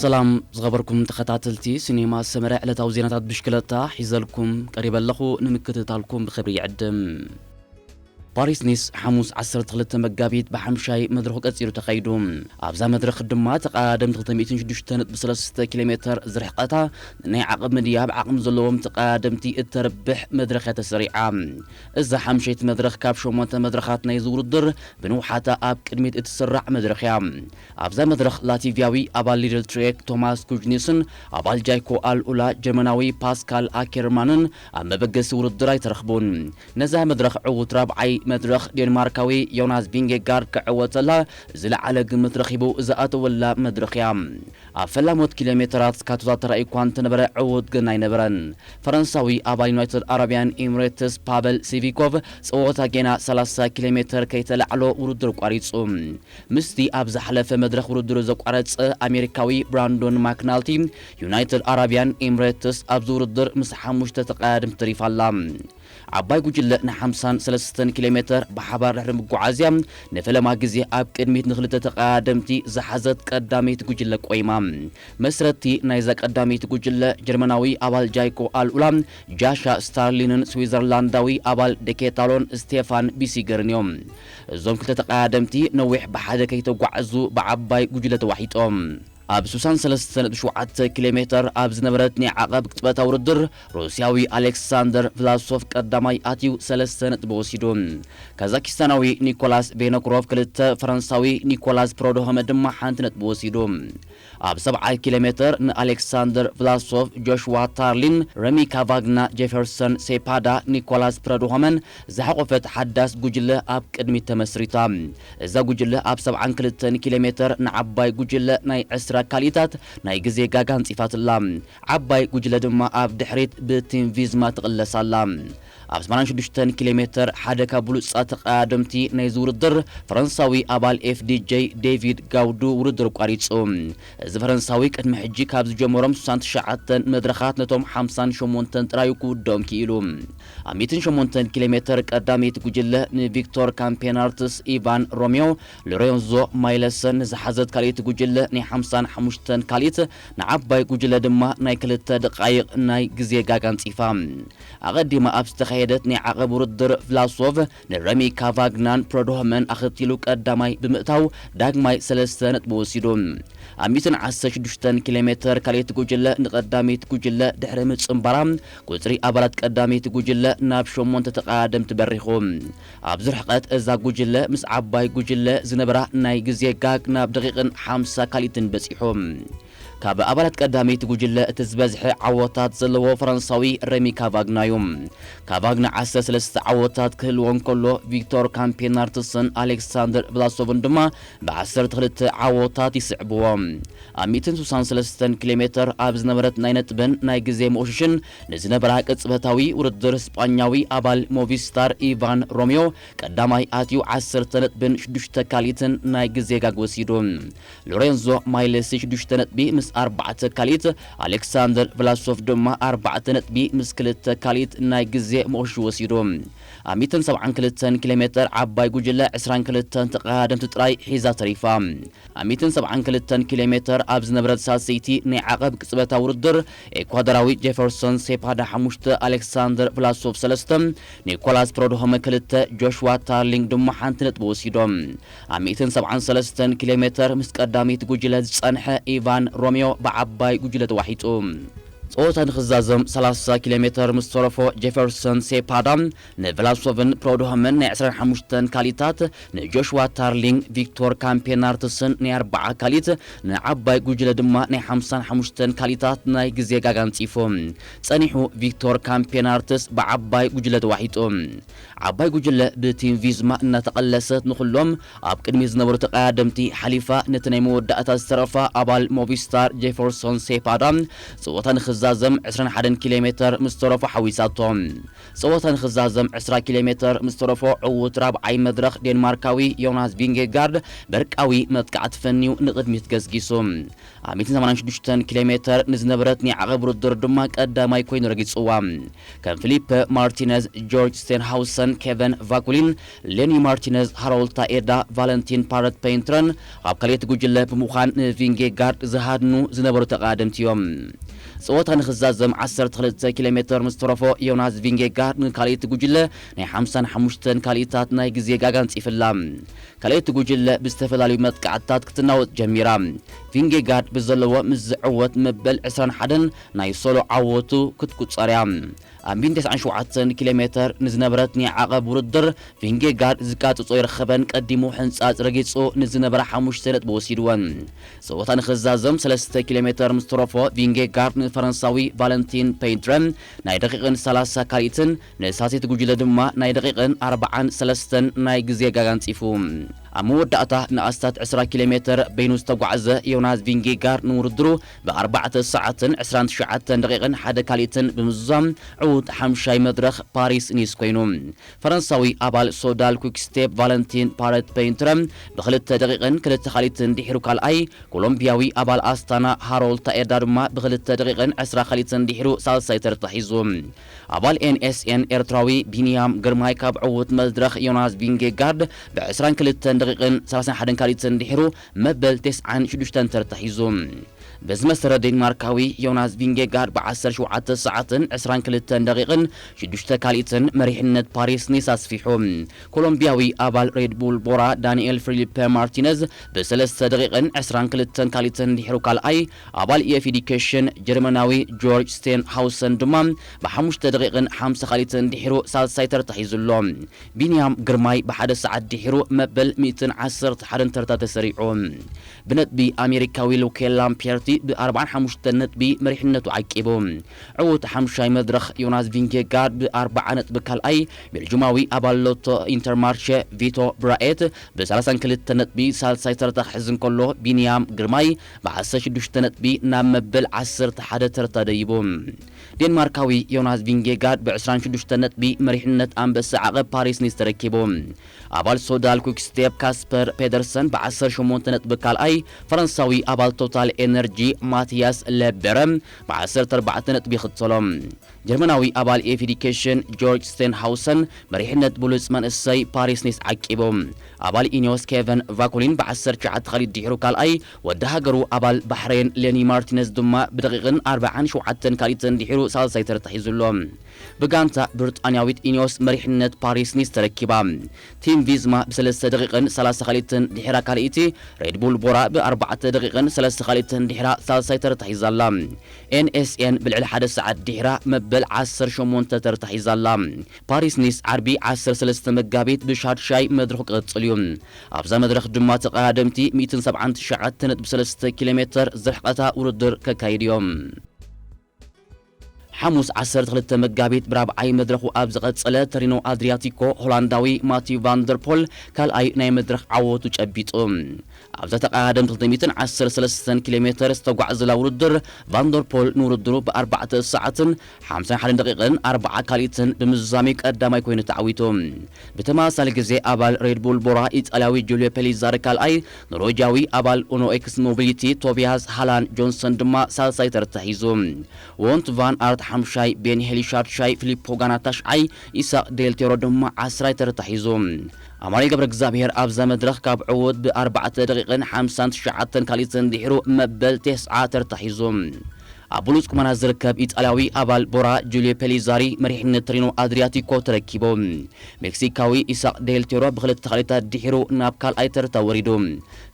ሰላም ዝኸበርኩም ተኸታተልቲ ሲኔማ ሰመረ፣ ዕለታዊ ዜናታት ብሽክለታ ሒዘልኩም ቀሪበ ኣለኹ። ንምክትታልኩም ብኽብሪ ይዕድም። ፓሪስ ኒስ ሓሙስ ዓሰርተ ክልተ መጋቢት ብሓምሻይ መድረኹ ቀጺሉ ተኻይዱ። ኣብዛ መድረኽ ድማ ተቐዳደምቲ ክልተ ሚእትን ሽዱሽተ ነጥቢ ሰለስተ ኪሎ ሜተር ዝርሕቐታ ናይ ዓቐብ ምድያብ ዓቕሚ ዘለዎም ተቐዳደምቲ እተርብሕ መድረኽ እያ ተሰሪዓ። እዛ ሓምሸይቲ መድረኽ ካብ ሸሞንተ መድረኻት ናይዚ ውድድር ብንውሓታ ኣብ ቅድሚት እትስራዕ መድረኽ እያ። ኣብዛ መድረኽ ላቲቪያዊ ኣባል ሊድል ትሬክ ቶማስ ኩጅኒስን ኣባል ጃይኮ ኣልኡላ ጀርመናዊ ፓስካል ኣኬርማንን ኣብ መበገሲ ውድድር ኣይተረኽቡን። ነዛ መድረኽ ዕዉት ራብዓይ መድረኽ ዴንማርካዊ ዮናስ ቪንጌጋርድ ክዕወተላ ዝለዓለ ግምት ረኺቡ ዝኣተወላ መድረኽ እያ። ኣብ ፈላሞት ኪሎ ሜተራት ስካቶታት ተራእዩ እኳ እንተነበረ ዕዉት ግን ኣይነበረን። ፈረንሳዊ ኣባል ዩናይትድ ኣረብያን ኤምሬትስ ፓቨል ሲቪኮቭ ጸወታ ጌና ሰላሳ ኪሎ ሜተር ከይተላዕሎ ውድድር ቋሪጹ። ምስቲ ኣብ ዝሓለፈ መድረኽ ውድድሩ ዘቋረጸ ኣሜሪካዊ ብራንዶን ማክናልቲ፣ ዩናይትድ ኣረብያን ኤምሬትስ ኣብዚ ውድድር ምስ ሓሙሽተ ተቐዳደምቲ ተሪፋ ኣላ። ዓባይ ጉጅለ ን ሓምሳን ሰለስተን ኪሎ ሜተር ብሓባር ድሕሪ ምጉዓዝያ፣ ንፈለማ ግዜ ኣብ ቅድሚት ንክልተ ተቐዳደምቲ ዝሓዘት ቀዳመይቲ ጉጅለ ቆይማ። መስረቲ ናይዛ ቀዳመይቲ ጉጅለ ጀርመናዊ ኣባል ጃይኮ ኣልኡላ፣ ጃሻ ስታርሊንን ስዊዘርላንዳዊ ኣባል ደኬታሎን ስቴፋን ቢሲገርን እዮም። እዞም ክልተ ተቐዳደምቲ ነዊሕ ብሓደ ከይተጓዕዙ ብዓባይ ጉጅለ ተዋሒጦም። ኣብ ስሳን ሰለስተ ነጥቢ ሸውዓተ ኪሎ ሜተር ኣብ ዝነበረት ናይ ዓቐብ ቅጽበታዊ ውድድር፣ ሩስያዊ ኣሌክሳንደር ቭላሶቭ ቀዳማይ ኣትዩ ሰለስተ ነጥቢ ወሲዱ። ካዛኪስታናዊ ኒኮላስ ቬኖክሮቭ ክልተ፣ ፈረንሳዊ ኒኮላስ ፕሮዶሆመ ድማ ሓንቲ ነጥቢ ወሲዱ። ኣብ ሰብዓ ኪሎ ሜተር ንኣሌክሳንደር ቭላሶቭ፣ ጆሽዋ ታርሊን፣ ረሚ ካቫግና፣ ጄፈርሰን ሴፓዳ፣ ኒኮላስ ፕረድሆመን ዝሓቖፈት ሓዳስ ጉጅለ ኣብ ቅድሚት ተመስሪታ። እዛ ጉጅለ ኣብ ሰብዓን ክልተን ኪሎ ሜተር ንዓባይ ጉጅለ ናይ ዕስራ ካሊእታት ናይ ግዜ ጋጋ ኣንጺፋትላ። ዓባይ ጉጅለ ድማ ኣብ ድሕሪት ብቲም ቪዝማ ትቕለስ ኣላ። ኣብ ሰማንያን ሽዱሽተን ኪሎ ሜተር ሓደ ካብ ብሉጻት ተቐዳደምቲ ናይዚ ውድድር፣ ፈረንሳዊ ኣባል ኤፍ ዲ ጄ ዴቪድ ጋውዱ ውድድር ኣቋሪጹ። እዚ ፈረንሳዊ ቅድሚ ሕጂ ካብ ዝጀመሮም ስሳን ትሽዓተን መድረኻት ነቶም ሓምሳን ሸሞንተን ጥራዩ ክውድኦም ክኢሉ። ኣብ ሚእትን ሸሞንተን ኪሎ ሜተር ቀዳመይቲ ጉጅለ ንቪክቶር ካምፔናርትስ፣ ኢቫን ሮሜዮ፣ ሎሬንዞ ማይለሰን ንዝሓዘት ካልኣይቲ ጉጅለ ናይ ሓምሳን ሓሙሽተን ካልኢት፣ ንዓባይ ጉጅለ ድማ ናይ ክልተ ደቃይቕ ናይ ግዜ ጋጋ ኣንጺፋ። ኣቐዲማ ኣብ ዝተኻየደት ናይ ዓቐብ ውድድር ቭላሶቭ ንረሚ ካቫግናን ፕሮዶሆመን ኣኸቲሉ ቀዳማይ ብምእታው ዳግማይ ሰለስተ ነጥቢ ወሲዱ። ኣብ ሚእትን ዓሰርተ ሽዱሽተን ኪሎ ሜተር ካልኣይቲ ጉጅለ ንቐዳመይቲ ጉጅለ ድሕሪ ምጽንባራ፣ ቁጽሪ ኣባላት ቀዳመይቲ ጉጅለ ናብ ሸሞንተ ተቐዳደምቲ በሪኹ። ኣብዚ ርሕቀት እዛ ጉጅለ ምስ ዓባይ ጉጅለ ዝነበራ ናይ ግዜ ጋግ ናብ ደቂቕን ሓምሳ ካልኢትን በጺሑ። ካብ ኣባላት ቀዳመይቲ ጉጅለ እቲ ዝበዝሐ ዓወታት ዘለዎ ፈረንሳዊ ረሚ ካቫግና እዩ። ካቫግና ዓሰርተ ሰለስተ ዓወታት ክህልዎ እንከሎ፣ ቪክቶር ካምፔናርትስን ኣሌክሳንደር ቭላሶቭን ድማ ብዓሰርተ ክልተ ዓወታት ይስዕብዎ። ኣብ ሚእትን ስሳን ሰለስተን ኪሎ ሜተር ኣብ ዝነበረት ናይ ነጥብን ናይ ግዜ መቑሽሽን ንዝነበራ ቅጽበታዊ ውድድር፣ ስጳኛዊ ኣባል ሞቪስታር ኢቫን ሮሜዮ ቀዳማይ ኣትዩ ዓሰርተ ነጥብን ሽዱሽተ ካልኢትን ናይ ግዜ ጋግ ወሲዱ። ሎሬንዞ ማይለሲ ሽዱሽተ ነጥቢ ምስ ኣርባዕተ ካልኢት፣ ኣሌክሳንደር ቭላሶቭ ድማ ኣርባዕተ ነጥቢ ምስ ክልተ ካልኢት ናይ ግዜ መቑሽሽ ወሲዱ። ኣብ ሚእትን ሰብዓን ክልተን ኪሎ ሜተር ዓባይ ጉጅለ ዕስራን ክልተን ተቐዳደምቲ ጥራይ ሒዛ ተሪፋ። ኣብ ሚእትን ሰብዓን ክልተን ኪሎ ሜተር ኣብ ዝነበረት ሳልሰይቲ ናይ ዓቐብ ቅጽበታዊ ውድድር፣ ኤኳዶራዊ ጄፈርሶን ሴፓዳ ሓሙሽተ፣ ኣሌክሳንደር ቭላሶቭ ሰለስተ፣ ኒኮላስ ፕሮድሆመ ክልተ፣ ጆሽዋ ታርሊንግ ድማ ሓንቲ ነጥቢ ወሲዶም። ኣብ ሚእትን ሰብዓን ሰለስተን ኪሎ ሜተር ምስ ቀዳመይቲ ጉጅለ ዝጸንሐ ኢቫን ሮሜዮ ብዓባይ ጉጅለ ተዋሒጡ። ጸወታ ንኽዛዘም ሰላሳ ኪሎ ሜተር ምስ ተረፎ፣ ጄፈርሰን ሴፓዳ ንቭላሶቭን ፕሮድሆመን ናይ ዕስራን ሓሙሽተን ካልኢታት፣ ንጆሽዋ ታርሊንግ፣ ቪክቶር ካምፔናርትስን ናይ ኣርብዓ ካልኢት፣ ንዓባይ ጉጅለ ድማ ናይ ሓምሳን ሓሙሽተን ካልኢታት ናይ ግዜ ጋጋ ኣንጺፉ። ጸኒሑ ቪክቶር ካምፔናርትስ ብዓባይ ጉጅለ ተዋሒጡ። ዓባይ ጉጅለ ብቲም ቪዝማ እናተቐለሰት ንኹሎም ኣብ ቅድሚት ዝነበሩ ተቐዳደምቲ ሓሊፋ፣ ነቲ ናይ መወዳእታ ዝተረፋ ኣባል ሞቪስታር ጄፈርሶን ሴፓዳ ጸወታ ንኽዘ ክዛዘም ዕስራን ሓደን ኪሎ ሜተር ምስ ተረፎ ሓዊሳቶ። ጸወታ ንኽዛዘም ዕስራ ኪሎ ሜተር ምስ ተረፎ ዕዉት ራብዓይ መድረኽ ዴንማርካዊ ዮናስ ቪንጌጋርድ በርቃዊ መጥቃዕቲ ፈንዩ ንቕድሚት ገስጊሱ። ኣብ ሚእትን ሰማንያን ሽዱሽተን ኪሎ ሜተር ንዝነበረት ናይ ዓቐብ ውድድር ድማ ቀዳማይ ኮይኑ ረጊጽዋ። ከም ፊሊፐ ማርቲነዝ፣ ጆርጅ ስቴንሃውሰን፣ ኬቨን ቫኩሊን፣ ሌኒ ማርቲነዝ፣ ሃሮልድ ታኤዳ፣ ቫለንቲን ፓረት ፔንትረን ኣብ ካልኣይቲ ጉጅለ ብምዃን ንቪንጌጋርድ ዝሃድኑ ዝነበሩ ተቐዳደምቲ እዮም። ጸወታ ንኽዛዘም ዓሰርተ ክልተ ኪሎ ሜተር ምስ ተረፎ ዮናስ ቪንጌጋርድ ንካልኣይቲ ጉጅለ ናይ ሓምሳን ሓሙሽተን ካልኢታት ናይ ግዜ ጋጋ ኣንጺፍላ። ካልኣይቲ ጉጅለ ብዝተፈላለዩ መጥቃዕትታት ክትናወጥ ጀሚራ። ቪንጌጋርድ ብዘለዎ ምስ ዝዕወት መበል ዕስራን ሓደን ናይ ሶሎ ዓወቱ ክትቁጸር እያ። ኣብ ሚእትን ተስዓን ሸውዓተን ኪሎ ሜተር ንዝነበረት ናይ ዓቐብ ውድድር ቪንጌጋርድ ዝቃጽጾ ይረኸበን ቀዲሙ ሕንጻጽ ረጊጹ ንዝነበራ ሓሙሽተ ነጥቢ ወሲድወን። ጸወታ ንኽዛዘም ሰለስተ ኪሎ ሜተር ምስ ተረፎ ቪንጌጋርድ ንፈረንሳዊ ቫለንቲን ፔንትረ ናይ ደቂቕን ሰላሳ ካልኢትን ንሳልሰይቲ ጉጅለ ድማ ናይ ደቂቕን ኣርባዓን ሰለስተን ናይ ግዜ ጋጋ ኣንጺፉ። ኣብ መወዳእታ ንኣስታት ዕስራ ኪሎ ሜተር በይኑ ዝተጓዕዘ ዮናስ ቪንጌጋርድ ንውድድሩ ብኣርባዕተ ሰዓትን ዕስራን ትሽዓተን ደቂቕን ሓደ ካልኢትን ብምዝዛም ዕዉት ሓምሻይ መድረኽ ፓሪስ ኒስ ኮይኑ። ፈረንሳዊ ኣባል ሶዳል ኩክስቴፕ ቫለንቲን ፓረት ፔንትረ ብክልተ ደቂቕን ክልተ ካልኢትን ድሒሩ ካልኣይ፣ ኮሎምቢያዊ ኣባል ኣስታና ሃሮልድ ታኤዳ ድማ ብክልተ ደቂቕን ዕስራ ካልኢትን ድሒሩ ሳልሳይ ተርታ ሒዙ። ኣባል ኤንኤስኤን ኤርትራዊ ቢንያም ግርማይ ካብ ዕዉት መድረኽ ዮናስ ቪንጌጋርድ ብዕስራን ክልተን ደቂቕን ሰላሳን ሓደን ካልኢትን ድሒሩ መበል ተስዓን ሽዱሽተን ተርታ ሒዙ። በዚ መሰረት ዴንማርካዊ ዮናስ ቪንጌጋርድ ብዓሰርተ ሸውዓተ ሰዓትን ዕስራን ክልተን ደቂቕን ሽዱሽተ ካልኢትን መሪሕነት ፓሪስ ኒስ ኣስፊሑ። ኮሎምቢያዊ ኣባል ሬድ ቡል ቦራ ዳንኤል ፊሊፐ ማርቲነዝ ብሰለስተ ደቂቕን ዕስራን ክልተን ካልኢትን ድሒሩ ካልኣይ፣ ኣባል ኢኤፍ ኤዲኬሽን ጀርመናዊ ጆርጅ ስቴን ሃውሰን ድማ ብሓሙሽተ ደቂቕን ሓምሳ ካልኢትን ድሒሩ ሳልሳይ ተርታ ሒዙ ኣሎ። ቢንያም ግርማይ ብሓደ ሰዓት ድሒሩ መበል ሚእትን ዓሰርተ ሓደን ተርታ ተሰሪዑ። ብነጥቢ ኣሜሪካዊ ሉኬ ላምፔርቲ ብኣርባዓን ሓሙሽተን ነጥቢ መሪሕነቱ ዓቂቡ። ዕዉት ሓምሻይ መድረኽ ዮናስ ቪንጌጋርድ ብኣርባዓ ነጥቢ ካልኣይ፣ ቤልጅማዊ ኣባል ሎቶ ኢንተርማርሸ ቪቶ ብራኤት ብሰላሳን ክልተ ነጥቢ ሳልሳይ ተርታ ክሕዝ እንከሎ፣ ቢንያም ግርማይ ብዓሰርተ ሽዱሽተ ነጥቢ ናብ መበል ዓሰርተ ሓደ ተርታ ደይቡ። ዴንማርካዊ ዮናስ ቪንጌጋርድ ብዕስራን ሽዱሽተ ነጥቢ መሪሕነት ኣንበሳ ዓቐብ ፓሪስ ኒስ ተረኪቡ። ኣባል ሶዳል ኩክስቴፕ ካስፐር ፔደርሰን ብዓሰርተ ሸሞንተ ነጥቢ ካልኣይ፣ ፈረንሳዊ ኣባል ቶታል ኤነርጂ ማቲያስ ለበረ ብዓሰርተ ኣርባዕተ ነጥቢ ይኽተሎ። ጀርመናዊ ኣባል ኤፍ ኤዲኬሽን ጆርጅ ስቴንሃውሰን መሪሕነት ብሉጽ መንእሰይ ፓሪስ ኒስ ዓቂቡ። ኣባል ኢኒዮስ ኬቨን ቫኩሊን ብዓሰርተ ትሽዓተ ካልኢት ድሒሩ ካልኣይ፣ ወዲ ሃገሩ ኣባል ባሕሬን ሌኒ ማርቲነዝ ድማ ብደቂቕን ኣርባዓን ሸውዓተን ካልኢትን ድሒሩ ሳልሳይ ተርታ ሒዙ ኣሎ። ብጋንታ ብሪጣንያዊት ኢኒዮስ መሪሕነት ፓሪስ ኒስ ተረኪባ። ቲም ቪዝማ ብሰለስተ ደቂቕን ሰላሳ ካልኢትን ድሒራ ካልኢቲ፣ ሬድ ቡል ቦራ ብኣርባዕተ ደቂቕን ሰለስተ ካልኢትን ድሒራ ሳልሳይ ተርታ ሒዛ ኣላ። ኤንኤስኤን ብልዕሊ ሓደ ሰዓት ድሒራ መበል ዓሰርተ ሸሞንተ ተርታ ሒዛ ኣላ። ፓሪስ ኒስ ዓርቢ ዓሰርተ ሰለስተ መጋቢት ብሻድሻይ መድረኹ ክቕጽል እዩ። ኣብዛ መድረኽ ድማ ተቐዳደምቲ ሚእትን ሰብዓን ትሽዓተ ነጥቢ ሰለስተ ኪሎ ሜተር ዝርሕቐታ ውድድር ከካይዱ እዮም። ሓሙስ ዓሰርተ ክልተ መጋቢት ብራብዓይ መድረኹ ኣብ ዝቐጸለ ተሪኖ ኣድሪያቲኮ ሆላንዳዊ ማቲው ቫንደርፖል ካልኣይ ናይ መድረኽ ዓወቱ ጨቢጡ። ኣብዛ ተቐዳደምቲ ክልተ ሚእትን ዓሰርተ ሰለስተን ኪሎ ሜተር ዝተጓዕዘላ ውድድር ቫንደርፖል ንውድድሩ ብኣርባዕተ ሰዓትን ሓምሳን ሓደን ደቂቕን ኣርባዓ ካልኢትን ብምዝዛም እዩ ቀዳማይ ኮይኑ ተዓዊቱ። ብተመሳሳሊ ግዜ ኣባል ሬድ ቡል ቦራ ኢጣልያዊ ጁልዮ ፔሊዛሪ ካልኣይ፣ ኖርዌጃዊ ኣባል ኡኖ ኤክስ ሞቢሊቲ ቶቢያስ ሃላን ጆንሰን ድማ ሳልሳይ ተርታ ሒዙ። ወንት ቫን ኣርት ሓምሻይ፣ ቤን ሄሊ ሻድሻይ፣ ፊሊፖ ጋና ታሽዓይ፣ ኢሳቅ ዴል ቴሮ ድማ ዓስራይ ተርታ ሒዙ። ኣማኑኤል ገብረ እግዚኣብሔር ኣብዛ መድረኽ ካብ ዕዉት ብኣርባዕተ ደቂቕን ሓምሳን ትሽዓተን ካልኢትን ድሒሩ መበል ተስዓ ተርታ ሒዙ። ኣብ ብሉጽ ቁመና ዝርከብ ኢጣልያዊ ኣባል ቦራ ጁልዮ ፔሊዛሪ መሪሕነት ተሪኖ ኣድሪያቲኮ ተረኪቡ። ሜክሲካዊ ኢሳቅ ዴል ቴሮ ብክልተ ካልኢታት ድሒሩ ናብ ካልኣይ ተርታ ወሪዱ።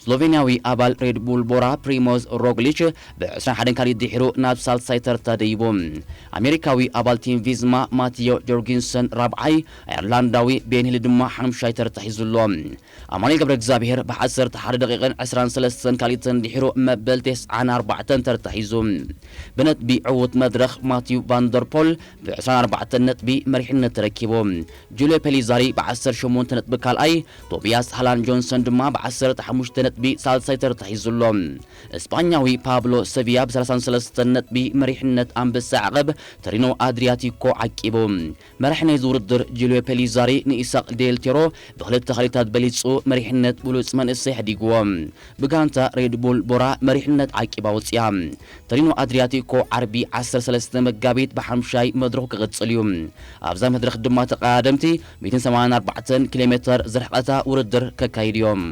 ስሎቬንያዊ ኣባል ሬድ ቡል ቦራ ፕሪሞዝ ሮግሊች ብዕስራን ሓደን ካልኢት ድሒሩ ናብ ሳልሳይ ተርታ ደይቡ። ኣሜሪካዊ ኣባል ቲም ቪዝማ ማቲዮ ጆርጊንሰን ራብዓይ፣ ኣየርላንዳዊ ቤን ሂል ድማ ሓምሻይ ተርታ ሒዙ ኣሎ። ኣማኑኤል ገብረ እግዚኣብሔር ብዓሰርተ ሓደ ደቂቕን ዕስራን ሰለስተን ካልኢትን ድሒሩ መበል ተስዓን ኣርባዕተን ተርታ ሒዙ። ብነጥቢ ዕዉት መድረኽ ማቲው ቫንደርፖል ብ ዕስራን ኣርባዕተን ነጥቢ መሪሕነት ተረኪቡ። ጁልዮ ፔሊዛሪ ብ ዓሰርተ ሸሞንተ ነጥቢ ካልኣይ፣ ቶቢያስ ሃላን ጆንሰን ድማ ብ ዓሰርተ ሓሙሽተ ነጥቢ ሳልሳይ ተርታ ሒዙ ኣሎ። እስጳኛዊ ፓብሎ ሰቪያ ብ ሰላሳን ሰለስተን ነጥቢ መሪሕነት ኣንበሳ ዓቐብ ተሪኖ ኣድሪያቲኮ ዓቂቡ። መራሒ ናይዚ ውድድር ጁልዮ ፔሊዛሪ ንኢሳቅ ዴል ቴሮ ብክልተ ካልኢታት በሊጹ መሪሕነት ብሉጽ መንእሰይ ኣሕዲግዎ። ብጋንታ ሬድ ቡል ቦራ መሪሕነት ዓቂባ ወጺኣ። ተሪኖ ኣድሪያቲኮ ዓርቢ ዓሰርተ ሰለስተ መጋቢት ብሓምሻይ መድረኹ ክቕጽል እዩ። ኣብዛ መድረኽ ድማ ተቐዳደምቲ ሚእትን ሰማንያን ኣርባዕተን ኪሎ ሜተር ዝርሕቐታ ውድድር ከካይዱ እዮም።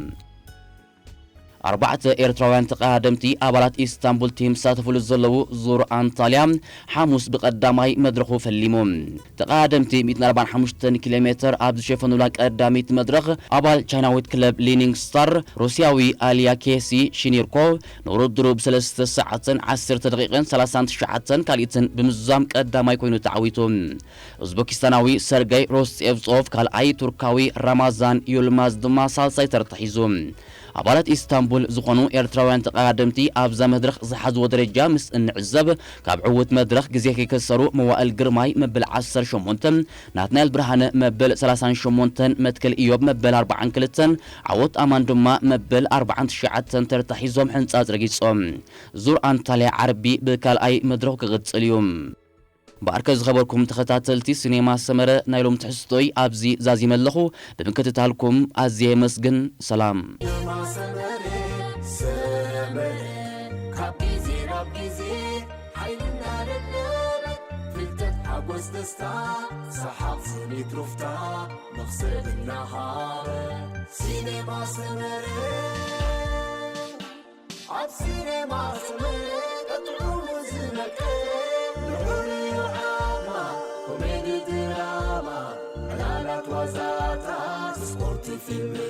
ኣርባዕተ ኤርትራውያን ተቐዳደምቲ ኣባላት ኢስታንቡል ቲም ዝሳተፍሉ ዘለዉ ዙር ኣንታልያ ሓሙስ ብቐዳማይ መድረኹ ፈሊሙ። ተቐዳደምቲ ሚእትን ኣርባዓን ሓሙሽተን ኪሎ ሜተር ኣብ ዝሸፈኑላ ቀዳሚት መድረኽ ኣባል ቻይናዊት ክለብ ሊኒንግ ስታር ሩስያዊ ኣልያ ኬሲ ሺኒርኮቭ ንውድድሩ ብሰለስተ ሰዓትን ዓሰርተ ደቂቕን ሰላሳን ትሽዓተን ካልኢትን ብምዝዛም ቀዳማይ ኮይኑ ተዓዊቱ። ኡዝበኪስታናዊ ሰርገይ ሮስቴቭጾቭ ካልኣይ፣ ቱርካዊ ራማዛን ዩልማዝ ድማ ሳልሳይ ተርታ ሒዙ። ኣባላት ኢስታንቡል ዝኾኑ ኤርትራውያን ተቐዳደምቲ ኣብዛ መድረኽ ዝሓዝዎ ደረጃ ምስ እንዕዘብ፣ ካብ ዕዉት መድረኽ ግዜ ከይከሰሩ መዋእል ግርማይ መበል ዓሰርተ ሸሞንተ፣ ናትናኤል ብርሃነ መበል ሰላሳን ሸሞንተን፣ መትከል ኢዮብ መበል ኣርባዓን ክልተን፣ ዓወት ኣማን ድማ መበል ኣርባዓን ትሽዓተን ተርታ ሒዞም ሕንጻጽ ረጊጾም። ዙር ኣንታልያ ዓርቢ ብካልኣይ መድረኽ ክቕጽል እዩ። እምበኣርከ ዝኸበርኩም ተኸታተልቲ ሲኔማ ሰመረ፣ ናይ ሎም ትሕዝቶይ ኣብዚ ዛዚመ ኣለኹ። ብምክትታልኩም ኣዝየ የመስግን። ሰላም። ሲኔማ ሰመረ፣ ሰመረ፣ ካብ ግዜ ናብ ግዜ ሓይልና ደለበ፣ ፍልጠት፣ ሓጎስ፣ ደስታ፣ ሰሓቕ፣ ስኒት፣ ሩፍታ፣ መኽሰብ እናሃበ። ሲኔማ ሰመረ። ኣብ ሲኔማ ሰመረ ቀጥዑሙ ዝነቀ፣ ልዑል እዩ ዓቕማ፣ ኮሜዲ ድራማ፣ ዕላላት ዋዛታት፣ ስፖርት ፊልም